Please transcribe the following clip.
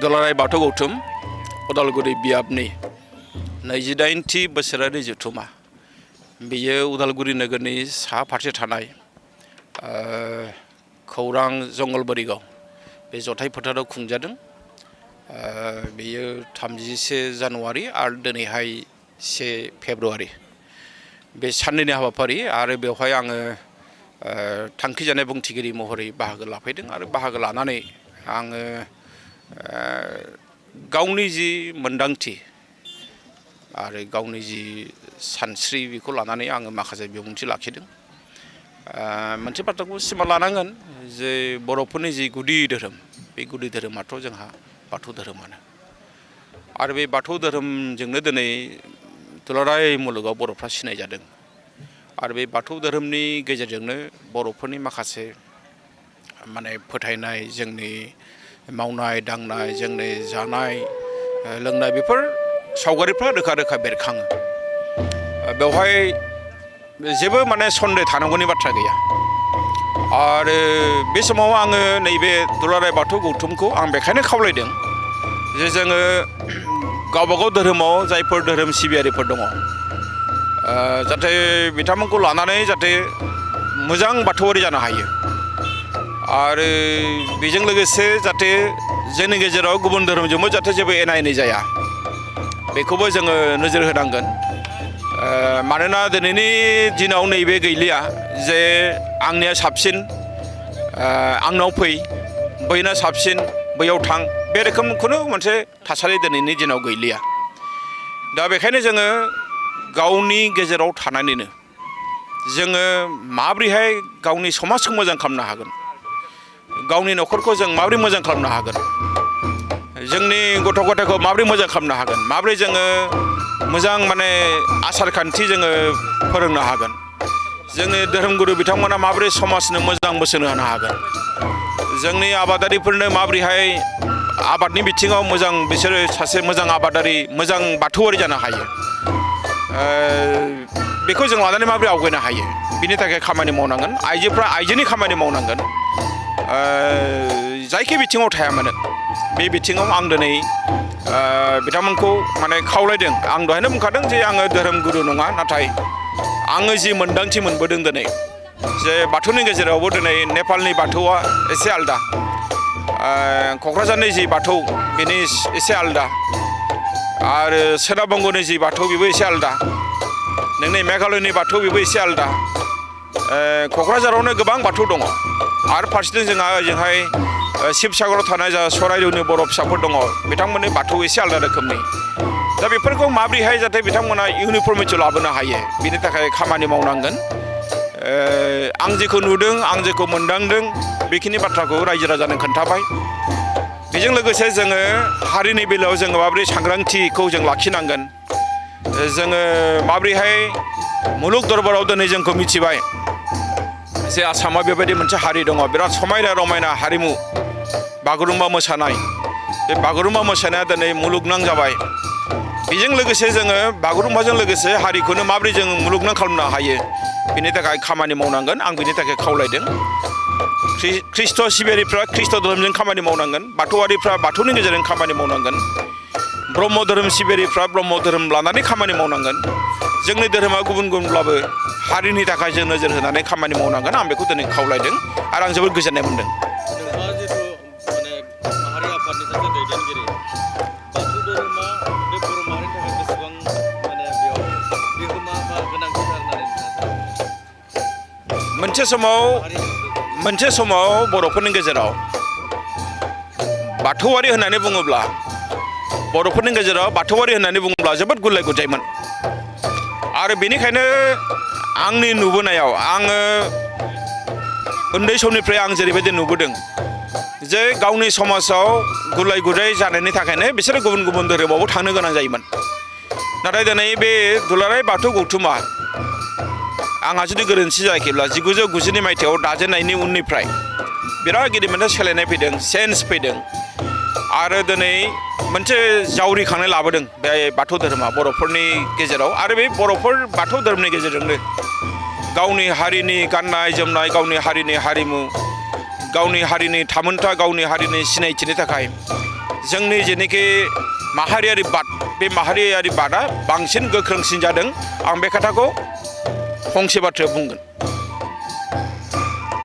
दुलाराय बाथौ गौथुम उदालगुरि बियाबनि 28थि बोसोरारि जथुमा बेयो उदालगुरि नोगोरनि साहा फारसे थानाय खौरां जंगलबारिगाव बे जथाइ फोथाराव खुंजादों। बेयो 31 जानुवारि आरो दिनैहाय 1 फेब्रुवारि बे साननैनि हाबाफारि आरो बेवहाय आङो थांखि जानाय बुंथिगिरि महरै बाहागो लाफैदों आरो बाहागो लानानै आङो गावनि जि मोन्दांथि आरो गावनि जि सानस्रि बेखौ लानानै आङो माखासे बिबुंथि लाखिदों। मोनसे बाथ्राखौ सिमा लानांगोन जे बर'फोरनि जि गुदि धोरोम बे गुदि धोरोमाथ' जोंहा बाथौ धोरोमानो आरो बे बाथौ धोरोमजोंनो दिनै दुलाराय मुलुगाव बर'फ्रा सिनाय जादों आरो बे बाथौ धोरोमनि गेजेरजोंनो बर'फोरनि माखासे फोथायनाय जोंनि मावनाय दांनाय जोंनि जानाय लोंनाय बेफोर सावगारिफ्रा रोखा रोखा बेरखाङो। बेवहाय जेबो सन्देह थानांगौनि बाथ्रा गैया आरो बे समाव आङो नैबे दुलाराय बाथौ गौथुमखौ आं बेखायनो खावलायदों जे जोङो गावबागाव धोरोमाव जायफोर धोरोम सिबियारिफोर दङ जाहाथे बिथांमोनखौ लानानै जाहाथे मोजां बाथौआरि जानो हायो आरो बेजों लोगोसे जाहाथे जोंनि गेजेराव गुबुन धोरोमजोंबो जाहाथे जेबो एना एनि जाया बेखौबो जोङो नोजोर होनांगोन। मानोना दिनैनि दिनाव नैबे गैलिया जे आंनिया साबसिन आंनाव फै बैना साबसिन बैयाव थां बे रोखोम खुनु मोनसे थासारि दिनैनि दिनाव गैलिया। दा बेखायनो जोङो गावनि गेजेराव थानानैनो जोङो माब्रैहाय गावनि समाजखौ मोजां खालामनो हागोन, गावनि न'खरखौ जों माबोरै मोजां खालामनो हागोन, जोंनि गथ' गथायखौ माबोरै मोजां खालामनो हागोन, माबोरै जोङो मोजां आसार खान्थि जोङो फोरोंनो हागोन, जोंनि धोरोमगुरु बिथांमोना माबोरै समाजनो मोजां बोसोन होनो हागोन, जोंनि आबादारिफोरनो माबोरैहाय आबादनि बिथिङाव मोजां बिसोरो सासे मोजां आबादारि मोजां बाथौआरि जानो हायो, बेखौ जों लानानै माबोरै आवगायनो हायो बिनि थाखाय खामानि मावनांगोन। आइजोफ्रा आइजोनि खामानि मावनांगोन। जायखि बिथिङाव थाया मानो बे बिथिङाव आं दिनै बिथांमोनखौ खावलायदों। आं दहायनो बुंखादों जे आङो धोरोम गुरु नङा, नाथाय आङो जि मोन्दांथि मोनबोदों दिनै जे बाथौनि गेजेरावबो दिनै नेपालनि बाथौआ एसे आलदा, क'क्राझारनि जि बाथौ बेनि एसे आलदा आरो सोनाब बंग'नि जि बाथौ बेबो एसे आलदा, नोंनि मेघालयनि बाथौ बेबो एसे आलदा। क'क्राझारावनो गोबां बाथौ दङ आरो फारसेथिं जोंहा ओजोंहाय शिबसागराव थानाय जा सराइदेउनि बर' फिसाफोर दङ बिथांमोननि बाथौ एसे आलदा रोखोमनि। दा बेफोरखौ माबोरैहाय जाहाथे बिथांमोना इउनिफर्मिटि लाबोनो हायो बिनि थाखाय खामानि मावनांगोन। आं जेखौ नुदों आं जेखौ मोनदांदों बेखिनि बाथ्राखौ रायजो राजानो खोन्थाबाय। बेजों लोगोसे जोङो हारिनि बेलायाव जोङो माबोरै सांग्रांथिखौ जों लाखिनांगोन, जोङो माबोरैहाय मुलुग दरबाराव दिनै जोंखौ मिथिबाय जे आसामाव बेबायदि मोनसे हारि दङ, बिराद समायना रमायना हारिमु बागुरुम्बा मोसानाय। बे बागुरुम्बा मोसानाया दिनै मुलुगनां जाबाय। बेजों लोगोसे जोङो बागुरुम्बाजों लोगोसे हारिखौनो माबोरै जों मुलुगनां खालामनो हायो बिनि थाखाय खामानि मावनांगोन। आं बिनि थाखाय खावलायदों। ख्रिस्ट' सिबियारिफ्रा ख्रिस्ट' धोरोमजों खामानि मावनांगोन, बाथौआरिफ्रा बाथौनि गेजेरजों खामानि मावनांगोन, ब्रह्म धोरोम सिबियारिफ्रा ब्रह्म धोरोम लानानै खामानि मावनांगोन। जोंनि धोरोमा गुबुन गुबुनब्लाबो हारिनि थाखाय जों नोजोर होनानै खामानि मावनांगोन। आं बेखौ दिनै खावलायदों आरो आं जोबोद गोजोननाय मोनदों। नोंथाङा जिथु माहारि आफादनि सासे दैदेनगिरि, बाथौ धोरोमा बे बर' माहारिनि थाखाय बेसेबां बेयाव बिहोमा बा गोनांथिथार होननानै नोंथाङा मोनसे समाव बर'फोरनि गेजेराव बाथौआरि होननानै बुङोब्ला जोबोद गुलाय गुजायमोन आरो बेनिखायनो आंनि नुबोनायाव आङो उन्दै समनिफ्राय आं जेरैबायदि नुबोदों जे गावनि समाजाव गुलाय गुजाय जानायनि थाखायनो बिसोरो गुबुन गुबुन धोरोमावबो थांनो गोनां जायोमोन। नाथाय दिनै बे दुलाराय बाथौ गौथुमा आंहा जुदि गोरोन्थि जायाखैब्ला 1990 मायथाइयाव दाजेननायनि उननिफ्राय बिराद गिदिर मोनसे सोलायनाय फैदों, चेन्ज फैदों आरो दिनै मोनसे जावरिखांनाय लाबोदों बे बाथौ धोरोमा बर'फोरनि गेजेराव। आरो बे बर'फोर बाथौ धोरोमनि गेजेरजोंनो गावनि हारिनि गाननाय जोमनाय, गावनि हारिनि हारिमु, गावनि हारिनि थामोनथा, गावनि हारिनि सिनायथिनि थाखाय जोंनि जेनोखि माहारियारि बाद बे माहारियारि बादा बांसिन गोख्रोंसिन जादों आं बे खोथाखौ फंसे बाथ्रायाव बुंगोन